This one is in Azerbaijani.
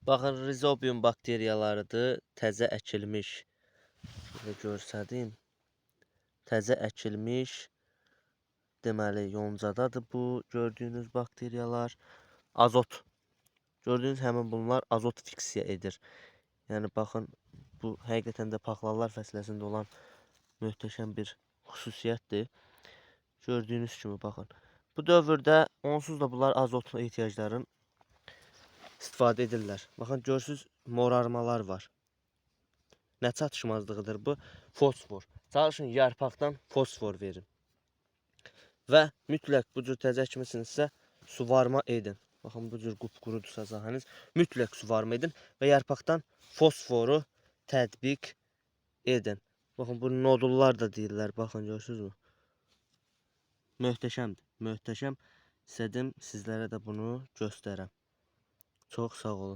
Baxın, rizobium bakteriyalarıdır. Təzə əkilmiş. Belə göstərdim. Təzə əkilmiş. Deməli, yoncadadır bu gördüyünüz bakteriyalar. Azot. Gördüyünüz həmin bunlar azot fiksiya edir. Yəni baxın, bu həqiqətən də paxlallar fəsiləsində olan möhtəşəm bir xüsusiyyətdir. Gördüyünüz kimi baxın. Bu dövrdə onsuz da bunlar azot ehtiyacların istifadə edirlər. Baxın, görürsüz, morarmalar var. Nə çatışmazlığıdır bu? Fosfor. Çalışın yarpaqdan fosfor verin. Və mütləq bu cür təzə əkmisinizsə suvarma edin. Baxın, bu cür qupqurudursa sahəniz, mütləq suvarma edin və yarpaqdan fosforu tətbiq edin. Baxın, bu nodullar da deyirlər. Baxın, görürsünüzmü? Möhtəşəmdir. Möhtəşəm. İstədim sizlərə də bunu göstərəm. Çox sağ olun.